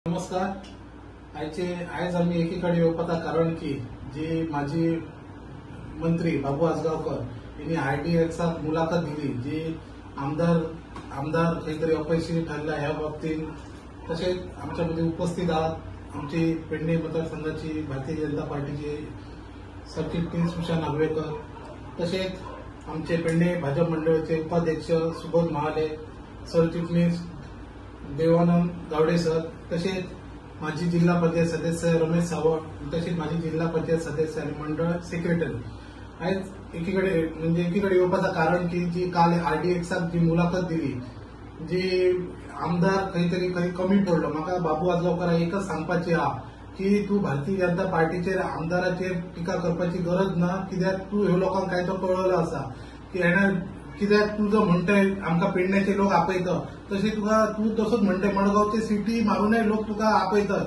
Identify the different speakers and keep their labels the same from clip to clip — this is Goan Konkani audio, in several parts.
Speaker 1: नमस्कार. आयचे आयज आमी एकीकडे येवपाचा कारण की जी माजी मंत्री बाबू आजगावकर यांनी आरडीएक्साक मुलाखत दिली, जी आमदार आमदार खंय तरी अपयशी ठरला ह्या बाबतीत. तशेंच आमच्या मध्ये उपस्थित आहात आमची पेडणे मतदारसंघाची भारतीय जनता पार्टीचे सरचिटणीस सुशांत नागवेकर, तसेच आमचे पेडणे भाजप मंडळाचे उपाध्यक्ष सुबोध महाले, सरचिटणीस देवानंद गावडे सर, तसेच माजी जिल्हा पंचायत सदस्य रमेश सावंत, तसेच माजी जिल्हा पंचायत सदस्य आणि मंडळ सेक्रेटरी. आयज एकीकडे म्हणजे एकीकडे येवपाचं कारण की जी काल आरडीएक्साक जी मुलाखत दिली, जी आमदार खंय तरी खंय कमी पडलो. म्हाका बाबू आजगावकर एकच सांगपाची आहा की तूं भारतीय जनता पार्टीचेर आमदाराचेर टिका करपाची गरज ना, कित्याक तूं ह्यो लोकांक काय तो कळवलो आसा की हेणें कित्याक तूं जो म्हणटाय आमकां पेडण्याचे लोक आपयता, तशें तुका तूं तसोच म्हणटाय मडगांवचे सिटी मारुनय लोक तुका आपयतात.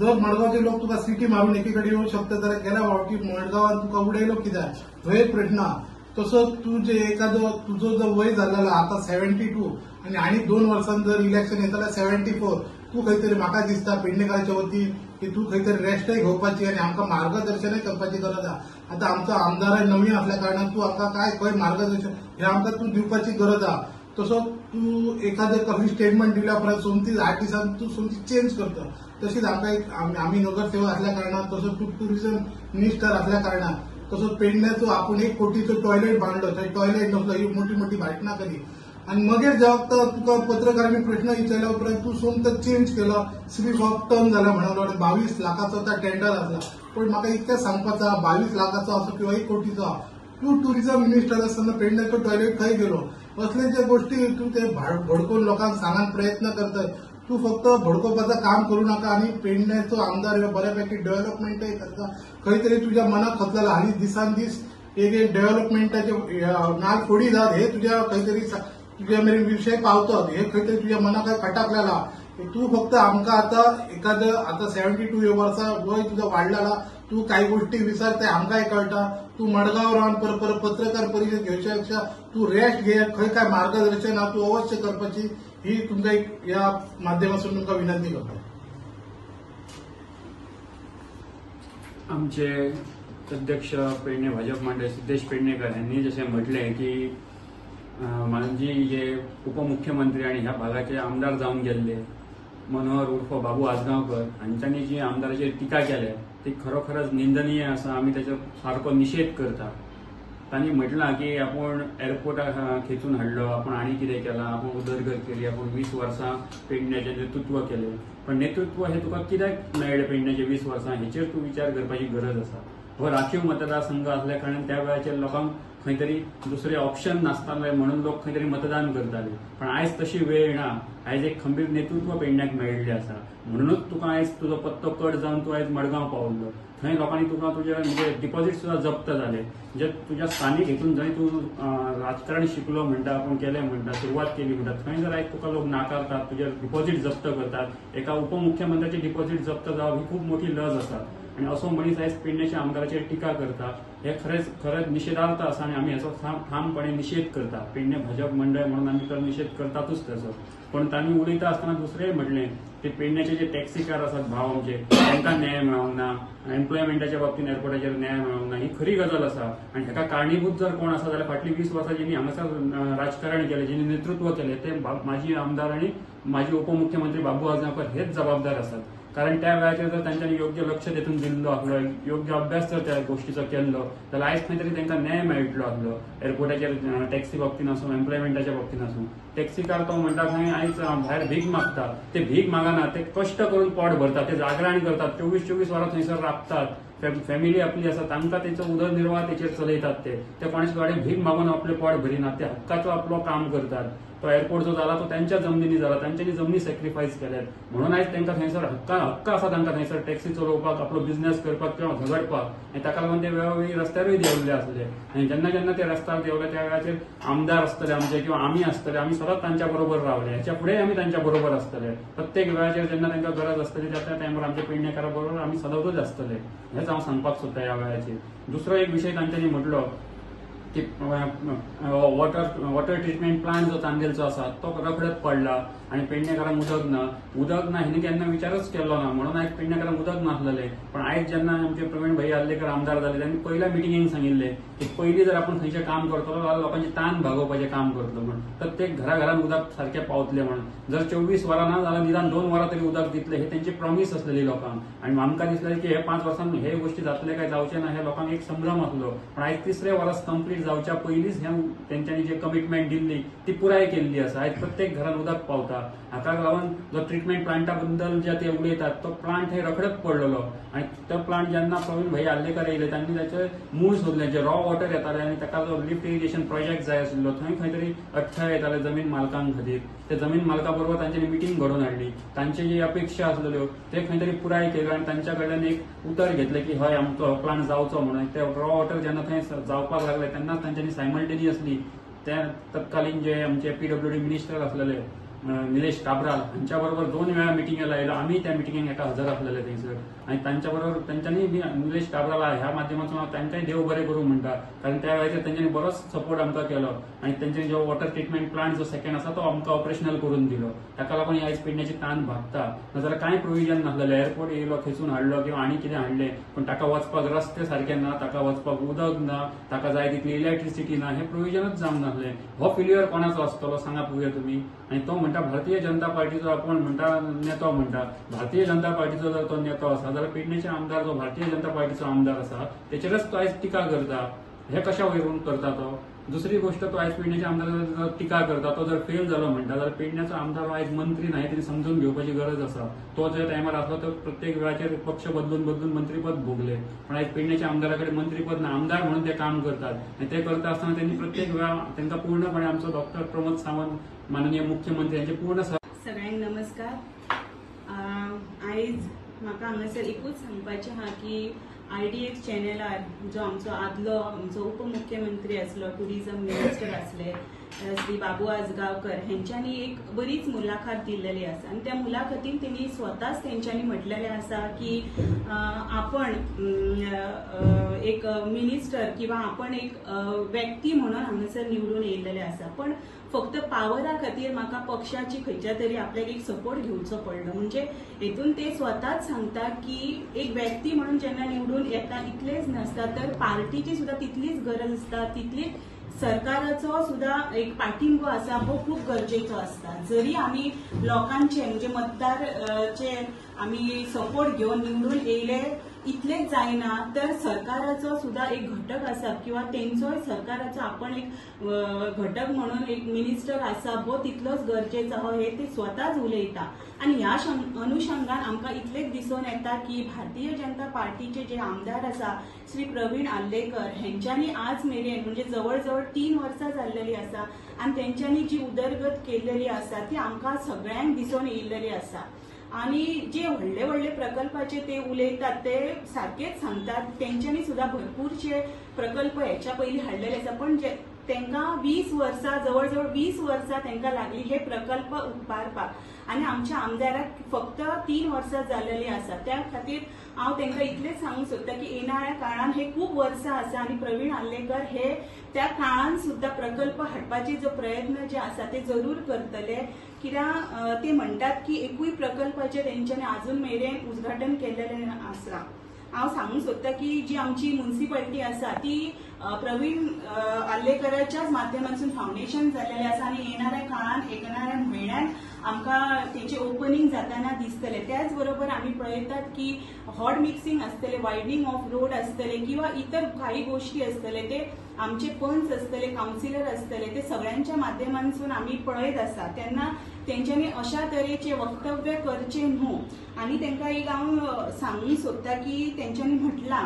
Speaker 1: जर मडगांवचे लोक तुका सिटी मारून एकी कडेन येवंक शकता जाल्यार गेल्या फावटी मडगांवान तुका उडयलो कित्याक, हो एक प्रश्न आहा. तसोच तुजें एखादो तुजो जो वय जाल्लो आतां 72 आनी आनी 2 वर्सां जर इलेक्शन येता जाल्यार 74, तूं खंय तरी म्हाका दिसता पेडणेकाराच्या वतीन की तूं खंय तरी रेस्टय घेवपाची आनी आमकां मार्गदर्शनय करपाची गरज आहा. आतां आमचो आमदारय नवीन असल्या कारणान तूं आमकां काय खंय मार्गदर्शन हें आमकां तूं दिवपाची गरज आहा. तसोच तूं एखादें कसली स्टेटमेंट दिल्या उपरांत सोमतीच 8 दिसान तूं सोमती चेंज करता. तशीच आमकां एक आमी नगरसेवक असल्या कारणान, तसोच तूं टुरिजम मिनिस्टर असल्या कारणान, तसोच पेडण्याचो आपूण 1 कोटीचो टॉयलेट बांदलो, थंय टॉयलेट नसलो, ही मोठी मोठी भाशणां केली आनी मगीर जेव्हा तुका पत्रकारांनी प्रश्न विचारल्या उपरांत तूं सोमतो चेंज केलो, स्लिप ऑफ टर्न जाला म्हणलो आनी 22 लाखाचो तो टेंडर आसला. पण म्हाका इतकें सांगपाचो आहा, 22 लाखाचो आसूं किंवा 1 कोटीचो आहा, तूं टुरिजम मिनिस्टर आसतना पेडण्याचो टॉयलेट खंय गेलो? असले जे गोष्टी तूं ते भडकोवन लोकांक सांगूंक प्रयत्न करताय. तूं फक्त भडकोवपाचो काम करूं नाका आनी पेडण्याचो आमदार ह्यो बऱ्यापैकी डेव्हलपमेंटय करता. खंय तरी तुज्या मनाक खतलेलो आनी दिसान दीस एक एक डेव्हलपमेंटाचे नाल फोडी जात हे तुज्या खंय तरी तुज्या मेरेन विशय पावतात, हे खंय तरी तुज्या मनाक खटाकलेला. तूं फक्त आमकां आतां एखादो आतां 72 वर्सां वय तुजो वाडलेला, तूं कांय गोष्टी विसरताय आमकांय कळटा. तूं मडगांव रावन परत परत पत्रकार परिशद घेवच्या पेक्षा तूं रेस्ट घे, खंय काय मार्गदर्शन आहा तूं अवश्य करपाची ही तुमकां एक ह्या माध्यमातून तुमकां विनंती करता.
Speaker 2: आमचे अध्यक्ष पेडणे भाजप मंडळ सिद्धेश पेडणेकर यांनी जशें म्हटलें की माजी जे उपमुख्यमंत्री आनी ह्या भागाचे आमदार जावन गेल्ले मनोहर उर्फ बाबू आजगांवकर हांच्यांनी जी आमदाराचेर टिका केल्या ती खरोखरच निंदनीय आसा. आमी ताचो सारको निशेध करता. तांणी म्हटलां की आपूण एअरपोर्टाक खेचून हाडलो, आपूण आनी कितें केलां, आपूण उदरगत केली, आपूण 20 वर्सां पेडण्याचें नेतृत्व केलें. पण नेतृत्व हें तुका कित्याक मेळ्ळें पेडण्याचें 20 वर्सां हेचेर तूं विचार करपाची गरज आसा. हो राखीव मतदारसंघ असल्या कारणान त्या वेळाचेर लोकांक खंय तरी दुसरे ऑप्शन नासताले म्हणून लोक खंय तरी मतदान करताले. पण आयज तशी वेळ ना. आयज एक खंबीर नेतृत्व पेडण्याक मेळिल्लें आसा, म्हणूनच तुका आयज तुजो पत्तो कट जावन तूं आयज मडगांव पावल्लो. थंय लोकांनी तुका तुजे म्हणजे डिपॉझिट सुद्दां जप्त जाले. म्हणजे तुज्या स्थानीक हितून जंय तूं राजकारण शिकलो म्हणटा, आपूण केलें म्हणटा, सुरवात केली म्हणटा, थंय जर आयज तुका लोक नाकारतात, तुजे डिपॉझिट जप्त करतात. एका उपमुख्यमंत्र्याची डिपॉझिट जप्त जावप ही खूब मोठी लज आसा आनी असो मनीस आयज पेडण्याच्या आमदाराचेर टिका करता हे खरेंच खरेंच निशेधार्थ आसा आनी आमी हेचो ठामपणे निशेध करता. पेडणे भाजप मंडळ म्हणून आमी तर निशेध करतातूच ताचो. पण तांणी उलयता आसतना दुसरेंय म्हणलें की पेडण्याचे जे टॅक्सीकार आसात भाव आमचे तांकां न्याय मेळोंक ना, एम्प्लॉयमेंटाच्या बाबतींत एअरपोर्टाचेर न्याय मेळोंक ना, ही खरी गजाल आसा. आनी हेका कारणीभूत जर कोण आसा जाल्यार फाटलीं 20 वर्सां जेणी हांगासर राजकारण केलें, जेणी नेतृत्व केलें ते माजी आमदार आनी माजी उपमुख्यमंत्री बाबू आजगांवकर हेच जबाबदार आसात. कारण त्या वेळाचेर जर तांच्यांनी योग्य लक्ष तेतून दिल्लो आसलो, योग्य अभ्यास जर त्या गोष्टीचो केल्लो जाल्यार आयज खंय तरी तांकां न्याय मेळटलो आसलो. एअरपोर्टाचेर टॅक्सी बाबतीन आसूं, एम्प्लॉयमेंटाच्या बाबतीन आसूं. टॅक्सीकार तो म्हणटा खंय आयज भायर भीक मागता, ते भीक मागना, ते कश्ट करून पोट भरतात, ते जागरण करतात, 24-24 वरां थंयसर राबतात, फॅमिली आपली आसा तांकां तेचो उदरनिर्वाह तेचेर चलयतात. ते कोणाच कडेन भीक मागून आपलें पोट भरिनात, ते हक्काचो आपलो काम करतात. तो एअरपोर्ट जो जाला तो त्यांच्या जमनींनी जाला, तांच्यांनी जमनी सॅक्रिफायस केल्यात म्हणून आयज तांकां थंयसर हक्क आसा तांकां थंयसर टॅक्सी चलोवपाक, आपलो बिझनेस करपाक किंवा झगडपाक. आनी ताका लागून ते वेळोवेळी रस्त्यारूय देंवल्ले आसले आनी जेन्ना जेन्ना ते रस्त्यार देंवले त्या वेळाचेर आमदार आसतले आमचे किंवा आमी आसतले, आमी सदांच तांच्या बरोबर रावले, हेच्या फुडें आमी तांच्या बरोबर आसतले. प्रत्येक वेळाचेर जेन्ना तांकां गरज आसतली त्या त्या टायमार आमच्या पेडणेकारा बरोबर आमी सदांच आसतले, हेंच हांव सांगपाक सोदता ह्या वेळाचेर. दुसरो एक विशय तांच्यांनी म्हटलो की वॉटर ट्रिटमेंट प्लांट जो चांदेलचो आसा तो रखडत पडला आनी पेडणेकारांक उदक ना हिणे केन्ना विचारच केलो ना म्हणून आयज पेडणेकारांक उदक नासलेलें. पण आयज जेन्ना आमचे प्रवीण भाई आर्लेकर आमदार जाले त्यांनी पहिल्या मिटिंगेन सांगिल्लें की पयलीं जर आपूण खंयचें काम करतलो जाल्यार लोकांची तान भागोवपाचें काम करतलो म्हणून, प्रत्येक घराघरान उदक सारकें पावतलें म्हणून, जर 24 वरां ना जाल्यार निदान 2 वरां तरी उदक दितले हे तेंची प्रॉमीस आसलेली लोकांक. आनी आमकां दिसलें की हे 5 वर्सां हे गोष्टी जातले काय जावचे ना हे लोकांक एक संभ्रम आसलो. पण आयज तिसरें वर्स कंप्लीट जावच्या पयलींच हे तेंच्यांनी जे कमिटमेंट दिल्ली ती पुराय केल्ली आसा. आयज प्रत्येक घरान उदक पावता. हाका लागून जो ट्रिटमेंट प्लांटा बद्दल जे ते उलयतात तो प्लांट हे रखडत पडलेलो आनी तो प्लांट जेन्ना प्रवीण भाई आर्लेकर येयले तांणी ताचें मूळ सोदलें, जे रॉ वॉटर येतालें आनी ताका जो लिफ्ट इरिगेशन प्रोजेक्ट जाय आशिल्लो थंय खंय तरी अडथळे येताले जमीन मालकां खातीर. ते जमीन मालका बरोबर तांच्यांनी मिटींग घडोवन हाडली, तांची जी अपेक्षा आसलेल्यो ते खंय तरी पुराय केल्यो आनी तांच्या कडल्यान एक उतर घेतलें की हय आमचो प्लांट जावचो म्हणून. ते रॉ वॉटर जेन्ना थंय जावपाक लागले तेन्नाच तांच्यांनी सायमल्टेनियसली त्या तत्कालीन जे आमचे PWD minister आसलेले निलेश काब्राल हांच्या बरोबर 2 वेळा मिटिंगे लायलो. आमी त्या मिटिंगेक एका हजर आसलेले थंयसर आनी तांच्या बरोबर तांच्यांनी निलेश काब्राल ह्या माध्यमातून हांव तांकांय देव बरें करूं म्हणटा, कारण त्या वेळाचेर तांच्यांनी बरोच सपोर्ट आमकां केलो आनी तांच्यांनी जो वॉटर ट्रिटमेंट प्लांट जो सेकंड आसा तो आमकां ऑपरेशनल करून दिलो. ताका लागून आयज पेडण्याची तान भागता. नाजाल्यार कांय प्रोविजन नासलेलें, एअरपोर्ट येयलो खेचून हाडलो किंवा आनी कितें हाडलें पण ताका वचपाक रस्ते सारके ना, ताका वचपाक उदक ना, ताका जाय तितली इलेक्ट्रिसिटी ना, हें प्रोविजनच जावंक नासलें. हो फेल्युअर कोणाचो आसतलो सांगा पळोवया तुमी. आनी तो म्हणटा भारतीय जनता पार्टीचो आपूण म्हणटा नेतो म्हणटा, भारतीय जनता पार्टीचो जर तो नेतो आसा जाल्यार पेडणेचे आमदार जो भारतीय जनता पार्टीचो आमदार आसा तेचेरच तो आयज टिका करता. हे कशा वयरून करता तो? दुसरी गोष्ट, तो आयज पेडणेच्या आमदाराचो जर टिका करता तो जर फेल जालो म्हणटा जाल्यार पेडण्याचो आमदार आयज मंत्री ना हें तेणी समजून घेवपाची गरज आसा. तो ज्या टायमार आसलो तो प्रत्येक वेळाचेर पक्ष बदलून बदलून मंत्रीपद भोगले, पण आयज पेडण्याच्या आमदारा कडेन मंत्रीपद ना, आमदार म्हणून ते काम करतात आनी ते करता आसतना त्यांनी प्रत्येक वेळा तांकां पूर्णपणे आमचो डॉक्टर प्रमोद सावंत माननीय मुख्यमंत्री यांचे पूर्ण.
Speaker 3: सगळ्यांक नमस्कार. आयज म्हाका हांगासर एकूच सांगपाचें आहा की IDX चॅनलार जो आमचो आदलो आमचो उपमुख्यमंत्री आसलो, टुरिजम मिनिस्टर आसले श्री बाबू आजगांवकर हेंच्यांनी एक बरीच मुलाखत दिल्लेली आसा आनी त्या मुलाखतीन तेणी स्वताच तेंच्यांनी म्हटलेलें आसा की आपण एक मिनिस्टर किंवा आपण एक व्यक्ती म्हणून हांगासर निवडून येयल्लेले आसा, पण फक्त पावरा खातीर म्हाका पक्षाची खंयच्या तरी आपल्याक एक सपोर्ट घेवचो पडलो. म्हणजे हेतून ते स्वताच सांगता की एक व्यक्ती म्हणून जेन्ना निवडून येता इतलेच नासता तर पार्टीची सुद्दां तितलीच गरज आसता, तितलीच सरकाराचो सुद्दां एक पाठिंबो आसा हो खूब गरजेचो आसता. जरी आमी लोकांचे म्हणजे मतदारचे आमी सपोर्ट घेवन निवडून येयले इतलेच जायना तर सरकाराचो सुद्दां एक घटक आसा किंवा तेंचोय सरकाराचो आपण एक घटक म्हणून एक मिनिस्टर आसा हो तितलोच गरजेचो हो हे ते स्वताच उलयता. आनी ह्या अनुशंगान आमकां इतलेच दिसून येता की भारतीय जनता पार्टीचे जे आमदार आसा श्री प्रवीण आर्लेकर हेंच्यांनी आज मेरेन म्हणजे जवळ जवळ 3 वर्सां जाल्लेली आसा आनी तेंच्यांनी जी उदरगत केल्लेली आसा ती आमकां सगळ्यांक दिसून येयल्लेली आसा. आनी जे व्हडले व्हडले प्रकल्पाचे ते उलयतात ते सारकेच सांगतात, तेंच्यांनी सुद्दां भरपूरशे प्रकल्प हेच्या पयलीं हाडलेले आसा, पण जे तेंकां 20 वर्सां जवळ जवळ 20 वर्सां तेंकां लागली हे प्रकल्प उबारपाक आनी आमच्या आमदाराक फक्त 3 वर्सां जाल्लेली आसा. त्या खातीर हांव तेंकां इतलेंच सांगूंक सोदता की येणाऱ्या काळान हे खूब वर्सां आसा आनी प्रवीण आर्लेकर हे त्या काळान सुद्दां प्रकल्प हाडपाचे जो प्रयत्न जे आसा ते जरूर करतले. कित्याक ते म्हणटात की एकूय प्रकल्पाचें तेंच्यांनी आजून मेरेन उद्घाटन केल्लेलें आसना. हांव सांगूंक सोदता की जी आमची मुन्सिपालिटी आसा ती प्रवीण आर्लेकराच्याच माध्यमांतसून फावंडेशन जाल्लेलें आसा आनी येणाऱ्या काळान येणाऱ्या म्हयन्यान आमकां तेचें ओपनिंग जाताना दिसतलें. त्याच बरोबर आमी पळयतात की हॉट मिक्सिंग आसतलें, वायडनिंग ऑफ रोड आसतलें किंवा इतर काही गोष्टी आसतले, ते आमचे पंच आसतले, कावन्सिलर आसतले, ते सगळ्यांच्या माध्यमांतसून आमी पळयत आसा. तेन्ना तेंच्यांनी अशा तरेचे वक्तव्य करचें न्हू. आनी तेंकां एक हांव सांगूंक सोदता की तेंच्यांनी म्हटलां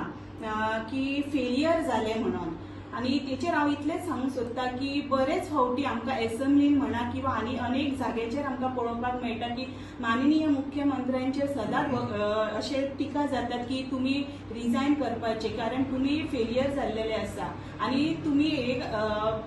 Speaker 3: की फेलियर जालें म्हणून, आनी तेचेर हांव इतलेंच सांगूंक सोदता की बरेच फावटी आमकां एसेंब्लीन म्हणा किंवा आनी अनेक जाग्याचेर आमकां पळोवपाक मेळटा की माननीय मुख्यमंत्र्यांचेर सदांच अशे टिका जातात की तुमी रिजायन करपाचे कारण तुमी फेलियर जाल्लेले आसा आनी तुमी एक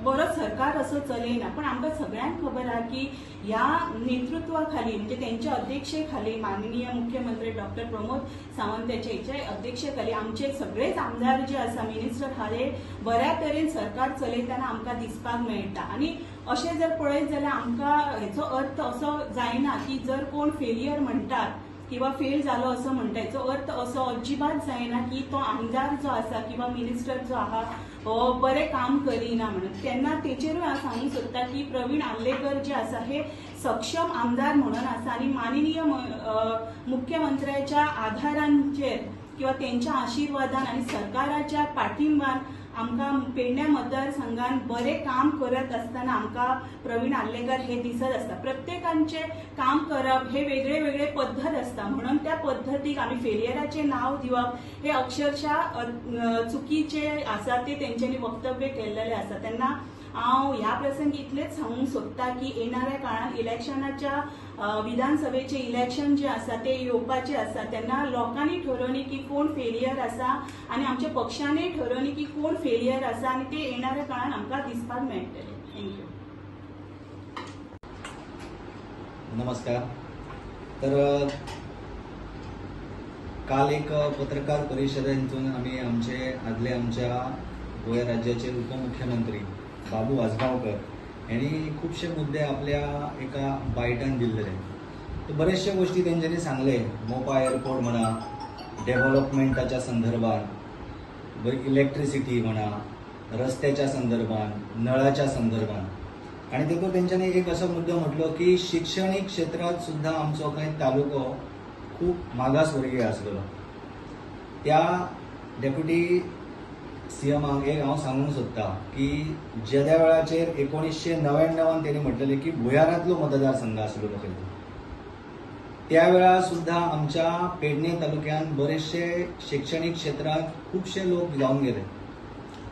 Speaker 3: बरो सरकार असो चलयना. पण आमकां सगळ्यांक खबर आहा की ह्या नेतृत्वाखाली म्हणजे त्यांच्या अध्यक्षतेखाली माननीय मुख्यमंत्री डॉक्टर प्रमोद सावंत हेच्या अध्यक्षतेखाली आमचे सगळेच आमदार जे आसा मिनिस्टर हे बऱ्या तरेन सरकार चलयतना आमकां दिसपाक मेळटा. आनी अशें जर पळयत जाल्यार आमकां हेचो अर्थ असो जायना की जर कोण फेलियर म्हणटात किंवा फेल जालो असो म्हणटा हेचो अर्थ असो अजिबात जायना की तो आमदार जो आसा किंवा मिनिस्टर जो आहा हो बरें काम करिना म्हणून. तेन्ना तेचेरूय हांव सांगूंक सोदता की प्रवीण आर्लेकर जे आसा हे सक्षम आमदार म्हणून आसा आनी माननीय मुख्यमंत्र्याच्या आधारांचेर किंवा त्यांच्या आशिर्वादान आनी सरकाराच्या पाठिंबान आमकां पेडण्या मतदारसंघान बरें काम करत आसतना आमकां प्रवीण आर्लेकर हे दिसत आसता. प्रत्येकांचे काम करप हे वेगळे वेगळे पद्दत आसता म्हणून त्या पद्दतीक आमी फेलियराचें नांव दिवप हे अक्षरशः चुकीचे आसा ते तेंच्यांनी वक्तव्य केल्लेलें आसा. तेन्ना हांव ह्या प्रसंगी इतलेंच सांगूंक सोदता की येणाऱ्या काळान इलेक्शनाच्या विधानसभेचे इलेक्शन जे आसा ते येवपाचे आसा तेन्ना लोकांनी ठरोवनी की कोण फेलियर आसा आनी आमच्या पक्षानय ठरोवनी की कोण फेलियर आसा आनी ते येणाऱ्या काळान आमकां दिसपाक मेळटलें. Thank you.
Speaker 4: नमस्कार. तर काल एक पत्रकार परिषदेतून आमी आमचे आदले आमच्या गोंय राज्याचे उपमुख्यमंत्री बाबू आजगांवकर यांनी खुबशे मुद्दे आपल्या एका बायटान दिल्ले. तर बरेचशे गोष्टी तेंच्यांनी सांगले. मोपा एअरपोर्ट म्हणा, डेव्हलपमेंटाच्या संदर्भात, इलेक्ट्रिसिटी म्हणा, रस्त्याच्या संदर्भात, नळाच्या संदर्भात. आणि तेतून तेंच्यांनी एक असो मुद्दो म्हटलो की शिक्षणीक क्षेत्रात सुद्धा आमचो खंय तालुको खूब मागासवर्गीय आसलेलो. त्या डेप्युटी सीएमाक एक हांव सांगूंक सोदता की जेद्या वेळाचेर 1999 तेणी म्हटलेलें की भुयारांतलो मतदारसंघ आसलेलो खंय, त्या वेळार सुद्धा आमच्या पेडणे तालुक्यान बरेचशे शिक्षणीक क्षेत्रांत खुबशे लोक जावन गेले.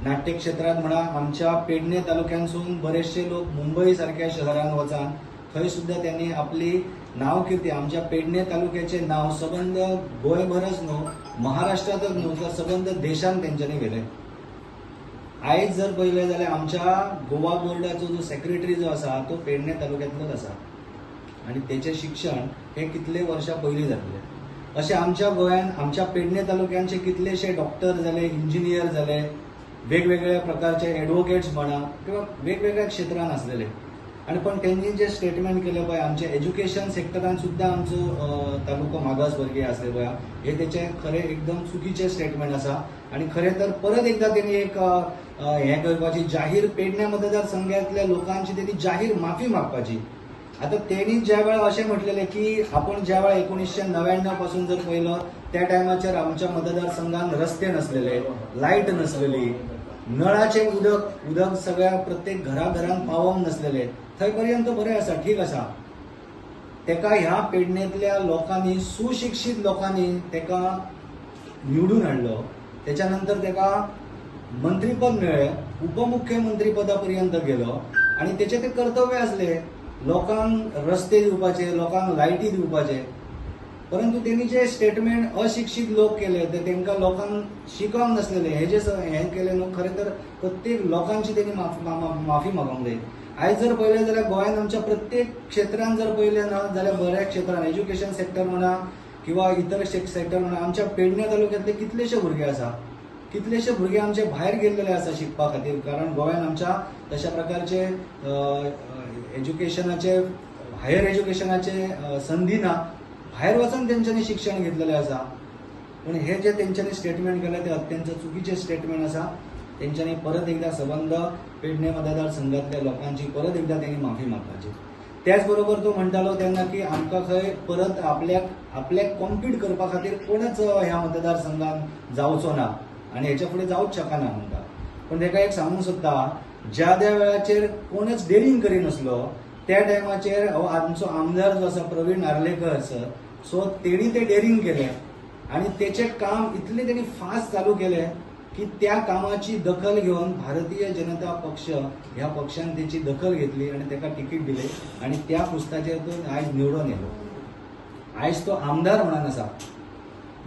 Speaker 4: नाट्य क्षेत्रांत म्हणा आमच्या पेडणे तालुक्यानसून बरेचशे लोक मुंबई सारक्या शहरान वचान थंय सुद्धा त्यांनी आपली नाव कीर्ती, आमच्या पेडणे तालुक्याचे नाव सबंद गोंयभरच न्हू, महाराष्ट्रातच न्हू, तर सबंद देशान तेंच्यांनी व्हेलें. आयज जर पळयलें जाल्यार आमच्या गोवा बोर्डाचो जो सेक्रेटरी जो आसा तो पेडणे तालुक्यांतलोच आसा आनी तेचें शिक्षण हे कितले वर्सां पयलीं जातलें. अशें आमच्या गोंयान आमच्या पेडणे तालुक्यांचे कितलेशे डॉक्टर जाले, इंजिनियर जाले, वेगवेगळ्या प्रकारचे एडवोकेट्स म्हणा किंवा वेगवेगळ्या क्षेत्रान आसलेले. आनी पण तेंनी जे स्टेटमेंट केलें पळय आमच्या एज्युकेशन सेक्टरान सुद्दां आमचो तालुको मागासवर्गीय आसले पळय, हे तेचें खरें एकदम चुकीचें स्टेटमेंट आसा. आनी खरें तर परत एकदां तेणी एक हें करपाची, जाहीर पेडण्या मतदारसंघांतल्या लोकांची तेणी जाहीर माफी मागपाची. आतां तेणी ज्या वेळार अशें म्हटलेलें की आपण ज्या वेळार 1999 पासून जर पळयलो त्या टायमाचेर आमच्या मतदारसंघान रस्ते नसलेले, लायट नसलेली, नळाचें उदक उदक सगळ्या प्रत्येक घराघरान पावोवंक नसलेले, थंय पर्यंत बरें आसा, ठीक आसा. तेका ह्या पेडणेंतल्या लोकांनी, सुशिक्षीत लोकांनी तेका निवडून हाडलो. तेच्या नंतर तेका मंत्रीपद मेळ्ळें, उपमुख्यमंत्रीपदा पर्यंत गेलो आनी तेचें तें कर्तव्य आसलें लोकांक रस्ते दिवपाचे, लोकांक लायटी दिवपाचे. परंतु तेणी जे स्टेटमेंट अशिक्षीत लोक केले ते तेंकां लोकांक शिकोवंक नासलेले, हे जे हें केलें न्हू, खरें तर प्रत्येक लोकांची तेणी माफी मागोंक जाय. आयज जर पळयलें जाल्यार गोंयांत आमच्या प्रत्येक क्षेत्रान जर पळयलें ना जाल्यार बऱ्या क्षेत्रान, एज्युकेशन सेक्टर म्हणा किंवा इतर सेक्टर म्हणा, आमच्या पेडणे तालुक्यांतले कितलेशे भुरगे आसा, कितलेशे भुरगे आमचे भायर गेल्लेले आसा शिकपा खातीर. कारण गोंयांत आमच्या तशा प्रकारचे एज्युकेशनाचे, हायर एज्युकेशनाचे संदी ना, भायर वचून तेंच्यांनी शिक्षण घेतलेलें आसा. पूण हे जे तेंच्यांनी स्टेटमेंट केलें ते अत्यंत चुकीचें स्टेटमेंट आसा. तेंच्यांनी परत एकदां सबंद पेडणे मतदारसंघांतल्या लोकांची परत एकदां तेणी माफी मागपाची. त्याच बरोबर तो म्हणटालो तेन्ना की आमकां खंय परत आपल्याक आपल्याक कॉम्पीट करपा खातीर कोणच ह्या मतदारसंघान जावचो ना आनी हेच्या फुडें जावच शकना म्हणटा. पूण तेका एक सांगूंक सोदता, ज्या त्या वेळाचेर कोणच डेरिंग करिनासलो त्या टायमाचेर हो आमचो आमदार जो आसा प्रवीण आर्लेकर सर, सो तेणी ते डेरिंग केलें आनी तेचें काम इतलें तेणी फास्ट चालू केलें की त्या कामाची दखल घेवन भारतीय जनता पक्ष ह्या पक्षान तेची दखल घेतली आनी तेका तिकीट दिले आनी त्या पुस्ताचेर तो आयज निवडून येयलो. आयज तो आमदार म्हणून आसा.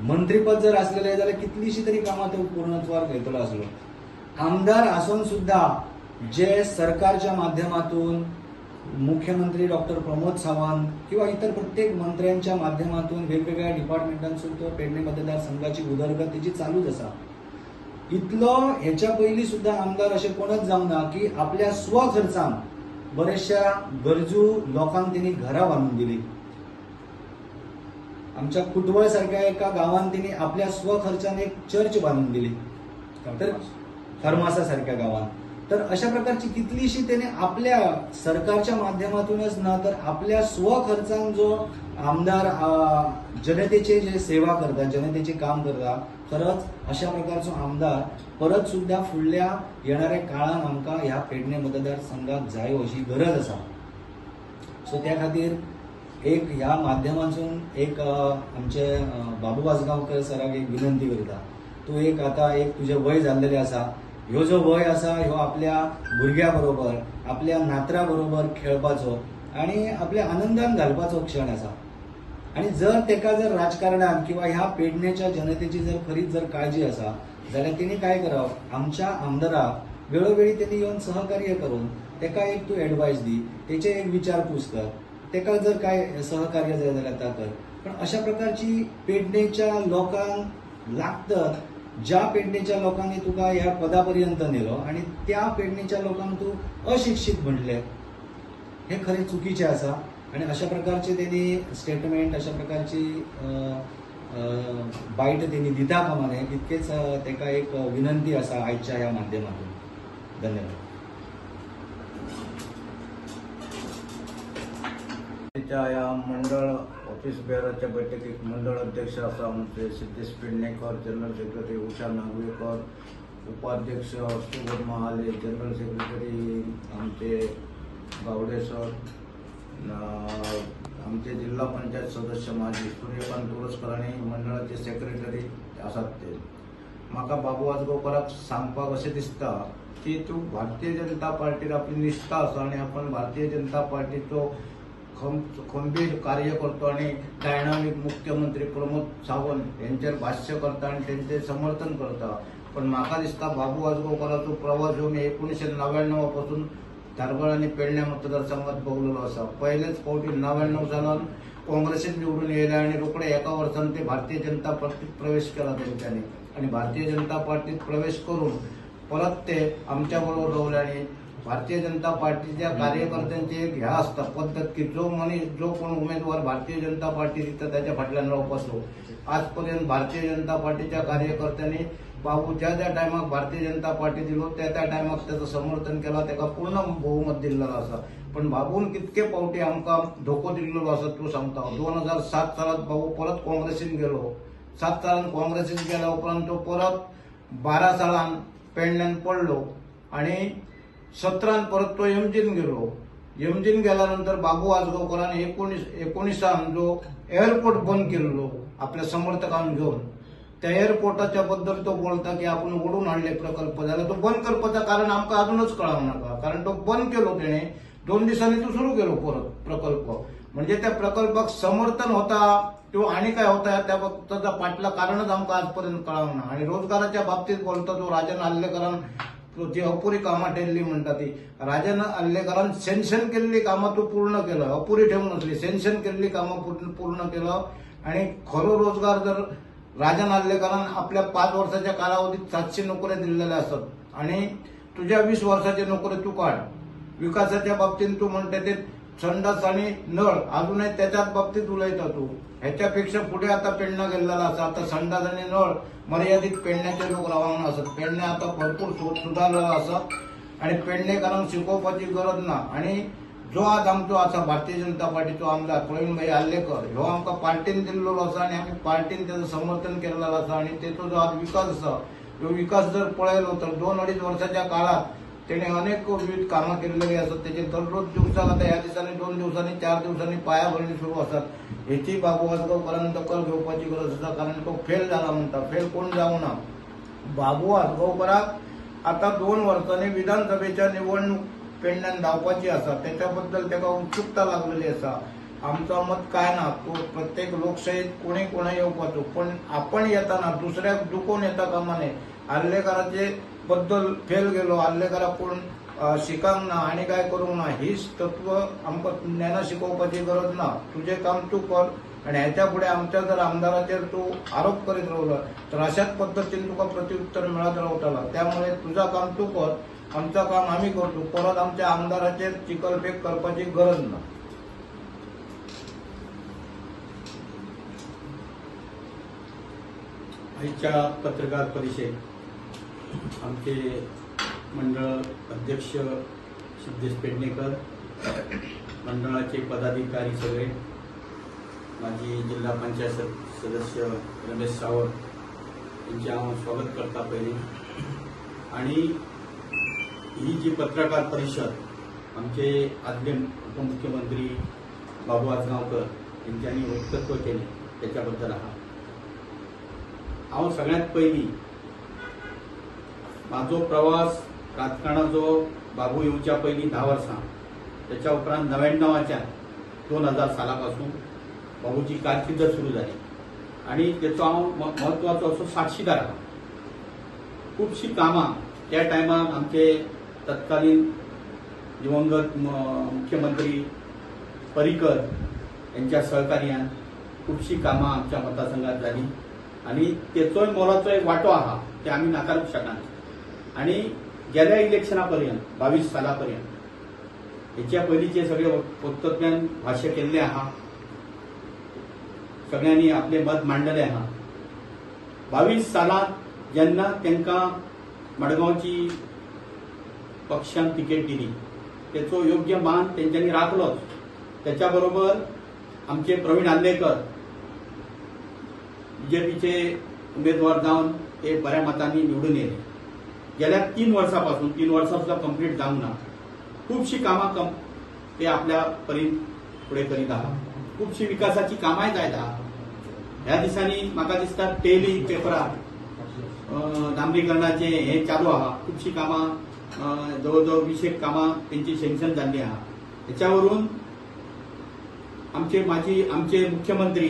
Speaker 4: मंत्रीपद जर आसलेलें जाल्यार कितलीशीं तरी कामां तो पूर्णत्वार घेतलो आसलो. आमदार आसून सुद्दां जे सरकारच्या माध्यमातून मुख्यमंत्री डॉक्टर प्रमोद सावंत किंवा इतर प्रत्येक मंत्र्यांच्या माध्यमातून वेगवेगळ्या डिपार्टमेंटांसून तो पेडणे मतदारसंघाची उदरगत तेजी चालूच आसा. इतलो हेच्या पयलीं सुद्दां आमदार अशें कोणच जावना की आपल्या स्वखर्चान बरेचशा गरजू लोकांक तेणी घरां बांदून दिली. आमच्या कुटवळ सारख्या एका गांवान तेणी आपल्या स्वखर्चान एक चर्च बांदून दिली, तर खरमासा सारख्या गांवान. तर अशा प्रकारची कितलीशी त्याने आपल्या सरकारच्या माध्यमातूनच ना तर आपल्या स्वखर्चान जो आमदार जनतेचे जे सेवा करता, जनतेचे काम करता, खरंच अशा प्रकारचो आमदार परत सुद्धा फुडल्या येणाऱ्या काळान आमकां ह्या पेडणे मतदारसंघात जायो अशी गरज आसा. सो त्या खातीर एक ह्या माध्यमांतून एक आमचे बाबू आजगांवकर सराक एक विनंती करता, तूं एक आतां एक तुजें वय जाल्लेलें आसा, ह्यो जो वय आसा ह्यो आपल्या भुरग्या बरोबर आपल्या नात्रा बरोबर खेळपाचो आनी आपल्या आनंदान घालपाचो क्षण आसा. आनी जर तेका जर राजकारणान किंवा ह्या पेडण्याच्या जनतेची जर खरीच जर काळजी आसा जाल्यार तेणी काय करप, आमच्या आमदाराक वेळोवेळी तेणी येवन सहकार्य करून तेका एक तूं एडवायस दी, तेचे एक विचारपूस कर, तेका जर काय सहकार्य जाय जाल्यार ता कर. पण अशा प्रकारची पेडणेच्या लोकांक लागतत, ज्या पेडणेच्या लोकांनी तुका ह्या पदापर्यंत नेलो आणि त्या पेडणेच्या लोकांक तूं अशिक्षीत म्हणले, हे खरें चुकीचें आसा. आनी अशा प्रकारचे तेणी स्टेटमेंट, अशा प्रकारची बायट तेणी दिता कामा न्हय, इतकेच तेका एक विनंती आसा आयच्या ह्या माध्यमातून. धन्यवाद.
Speaker 5: ह्या मंडळ ऑफिस बेराच्या बैठकीत मंडळ अध्यक्ष आसा आमचे सिद्धेश पेडणेकर, जनरल सेक्रेटरी उषा नागवेकर, उपाध्यक्ष सुबोध महाले, जनरल सेक्रेटरी आमचे गावडे सर, आमचे जिल्हा पंचायत सदस्य माजी सूर्यकांत तुळसकर आनी मंडळाचे सेक्रेटरी आसात ते. म्हाका बाबू आजगांवकराक सांगपाक अशें दिसता की तूं भारतीय जनता पार्टीर आपली निश्ठा आसा आनी आपण भारतीय जनता पार्टीचो खंबीर कार्यकर्तो आनी डायनामीक मुख्यमंत्री प्रमोद सावंत हेंचेर भाश्य करता आनी तेंचें समर्थन करता. पण म्हाका दिसता बाबू आजगांवकराचो प्रवास हो मी 1999 पासून धारगळ आनी पेडणे मतदारसंघात बघलेलो आसा. पयलेच फावटी 99 सालान काँग्रेसीन निवडून येयले आनी रोखडे एका वर्सान ते भारतीय जनता पार्टीत प्रवेश केला तेंच्यांनी आनी भारतीय जनता पार्टीत प्रवेश करून परत ते आमच्या बरोबर रावले. आनी भारतीय जनता पार्टीच्या कार्यकर्त्यांची एक ह्या आसता पद्दत की जो मनीस जो कोण उमेदवार भारतीय जनता पार्टी दिता त्याच्या फाटल्यान रावपाचो. आजपर्यंत भारतीय जनता पार्टीच्या कार्यकर्त्यांनी बाबू ज्या ज्या टायमाक भारतीय जनता पार्टी दिलो त्या त्या टायमाक त्याचं समर्थन केला, ताका पूर्ण बहुमत दिल्लेलो आसा. पण बाबून कितके फावटी आमकां धोको दिल्लो आसा तूं सांगता. 2007 सालात बाबू परत काँग्रेसीन गेलो, 7 सालान काँग्रेसीन गेल्या उपरांत तो परत 12 सालान पेडण्यान पडलो आनी 17 परत तो एमजीन गेलो. एमजीन गेल्यानंतर बाबू आजगांवकरान 19 जो एअरपोर्ट बंद केल्लो आपल्या समर्थकांक घेवन, त्या एअरपोर्टाच्या बद्दल तो बोलता की आपण ओडून हाडले प्रकल्प, जाल्यार तो बंद करपाचें कारण आमकां अजूनच कळोंक नाका. कारण तो बंद केलो तेणे 2 दिसांनी तो सुरू केलो परत प्रकल्प. म्हणजे त्या प्रकल्पाक समर्थन होता किंवा आनी काय होता त्या बाबतीचा फाटला कारणच आमकां आजपर्यंत कळोंक ना. आनी रोजगाराच्या बाबतीत बोलता तो राजन आर्लेकरान जी अपुरी कामां केल्ली म्हणटा ती, राजन आर्लेकरान सेन्शन केल्ली कामां तूं पूर्ण केलं, अपुरी ठेवून नसली, सेन्शन केल्ली कामां पूर्ण केलं. आनी खरो रोजगार जर राजन आर्लेकरान आपल्या 5 वर्साच्या कालावधीत 700 नोकऱ्या दिल्लेल्या आसत आनी तुज्या 20 वर्साचे नोकरी तूं काड. विकासाच्या बाबतीत तूं म्हणटा ते संडास आनी नळ अजूनय त्याच्याच बाबतीत उलयता तूं. ह्याच्यापेक्षा फुडें आतां पेडणा गेल्लेलो आसा. आतां संडास आनी नळ मर्यादीत पेडण्याचे लोक रावंक आसत. पेडणे आतां भरपूर सुदारलेलो आसा आनी पेडणेकारांक शिकोवपाची गरज ना. आनी जो आज आमचो आसा भारतीय जनता पार्टीचो आमदार प्रवीण भाई आर्लेकर ह्यो आमकां पार्टीन दिल्लो आसा आनी आमी पार्टीन तेजो समर्थन केल्लेलो आसा. आनी तेचो जो आज विकास आसा ह्यो विकास जर पळयलो तर 2-2.5 वर्साच्या काळात तेणे अनेक विविध कामां केल्लेली आसात. तेचे दररोज दिवसाक आतां ह्या दिसांनी 2 दिवसांनी 4 दिवसांनी पायाभरणी सुरू आसात. हेची बाबू आजगांवकरान दखल घेवपाची गरज आसा. कारण तो फेल जाला म्हणटा, फेल कोण जावना. बाबू आजगांवकराक आतां 2 वर्सांनी विधानसभेच्या निवडणूक पेडण्यान धांवपाची आसा, तेच्या बद्दल तेका उत्सुकता लागलेली आसा. आमचो मत काय ना, तो प्रत्येक लोकशाहीत कोणी कोणा येवपाचो, पण आपण येताना दुसऱ्याक दुखोवन येता कामा न्हय. आर्लेकराचे बद्दल फेल गेलो, आर्लेकराक कोण शिकांक ना आनी काय करूंक ना हीच तत्व आमकां ज्ञानां शिकोवपाची गरज ना. तुजें काम तूं कर आनी हेच्या फुडें आमच्या जर आमदाराचेर तूं आरोप करीत रावलो तर अशाच पद्दतीन तुका प्रतिउत्तर मेळत रावतलो. त्यामुळे तुझा काम तूं कर, आमचं काम आम्ही करतो. परत आमच्या आमदाराचेर चिखलफेक करपाची गरज ना.
Speaker 6: आयच्या पत्रकार परिषद आमचे मंडळ अध्यक्ष सिद्धेश पेडणेकर, मंडळाचे पदाधिकारी सगळे, माजी जिल्हा पंचायत सदस्य रमेश सावंत यांचे हांव स्वागत करता पयलीं. आनी ही जी पत्रकार परिषद आमचे आदले उपमुख्यमंत्री बाबू आजगांवकर यांच्यानी वक्तत्व केलें त्याच्या बद्दल आहा. हांव सगळ्यांत पयलीं म्हाजो प्रवास राजकारणाचो बाबू येवच्या पयलीं 10 वर्सां, त्याच्या उपरांत 99च्या 2000 साला पासून बाबूची कारकीर्द सुरू जाली आनी तेचो हांव म्हत्वाचो असो साक्षीदार आहा. खुबशीं कामां त्या टायमार आमचे तत्कालीन दिवंगत मुख्यमंत्री पर्रीकर यांच्या सहकार्यान खुबशीं कामां आमच्या मतदारसंघात जाली आनी तेचोय मोलाचो एक वांटो आहा ते आमी नाकारूंक शकना. आनी गेल्या इलेक्शना पर्यंत 22 साला पर्यंत हेच्या पयलींचे सगळे वक्तव्यान भाश्य केल्लें आहा, सगळ्यांनी आपलें मत मांडलें आहा. 22 सालांत जेन्ना तांकां मडगांवची पक्षान तिकेट दिली तेचो योग्य मान तेंच्यांनी राखलोच. त्याच्या बरोबर आमचे प्रवीण आर्लेकर बीजेपीचे उमेदवार जावन ते बऱ्या मतांनी निवडून येयले. गेल्या 3 वर्सां पासून, 3 वर्सां सुद्दां कंप्लीट जावंक ना, खुबशीं कामां ते आपल्या परीन फुडें करीत आहा. खुबशीं विकासाची कामांय जायत आहा. ह्या दिसांनी म्हाका दिसता डेली पेपरार डांबरीकरणाचें हें चालू आहा. खुबशीं कामां जवळ जवळ 20 कामां तेंची सँक्शन जाल्ली आहा. हेच्यावरून आमचे माजी आमचे मुख्यमंत्री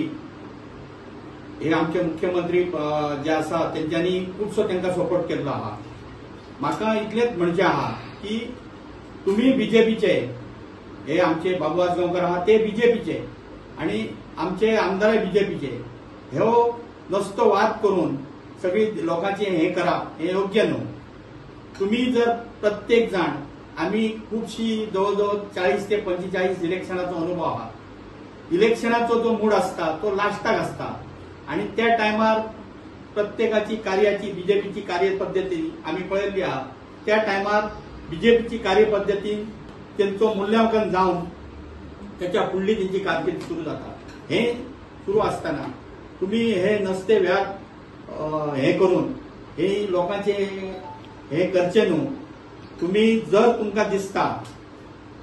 Speaker 6: हे आमचे मुख्यमंत्री जे आसा तेंच्यांनी खुबसो तांकां सपोर्ट केल्लो आहा. म्हाका इतलेंच म्हणचें आहा की तुमी बीजेपीचे, हे आमचे बाबू आजगांवकर आहा ते बीजेपीचे आनी आमचे आमदारय बीजेपीचे, ह्यो नस्तो वाद करून सगळी लोकांचे हें करप हें योग्य न्हू. तुमी जर प्रत्येक जाण, आमी खुबशी जवळ जवळ 40 ते 45 इलेक्शनाचो अनुभव आहा. इलेक्शनाचो जो मूड आसता तो लास्टाक आसता आनी त्या टायमार प्रत्येकाची कार्याची बीजेपीची कार्यपद्दती आमी पळयल्ली आहा. त्या टायमार बीजेपीची कार्यपद्दतीन तेंचो मुल्यांकन जावन त्याच्या फुडली तेंची कारकीर्द सुरू जाता. हें सुरू आसतना तुमी हे नस्ते व्याप हें करून हे लोकांचे हें करचें न्हू. तुमी जर तुमकां दिसता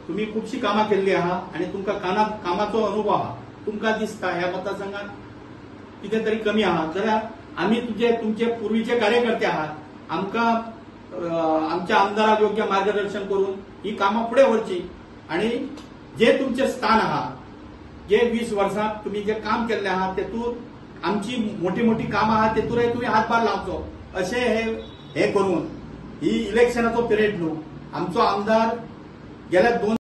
Speaker 6: तुमी खुबशीं कामां केल्लीं आहा आनी तुमकां कामाचो अनुभव आहा, तुमकां दिसता ह्या मतदारसंघात कितें तरी कमी आहा जाल्यार आमी तुमचे पूर्वीचे कार्यकर्ते आहात, आमकां आमच्या आमदाराक योग्य मार्गदर्शन करून ही कामां फुडें व्हरची आनी जे तुमचें स्थान आहा, जे 20 वर्सां तुमी जे काम केल्लें आहा तेतूंत आमची मोठी मोठी कामां आहा तेतूरय तुमी हातभार लावचो अशें हे करून ही इलेक्शनाचो पिरियड न्हू. आमचो आमदार गेल्या 2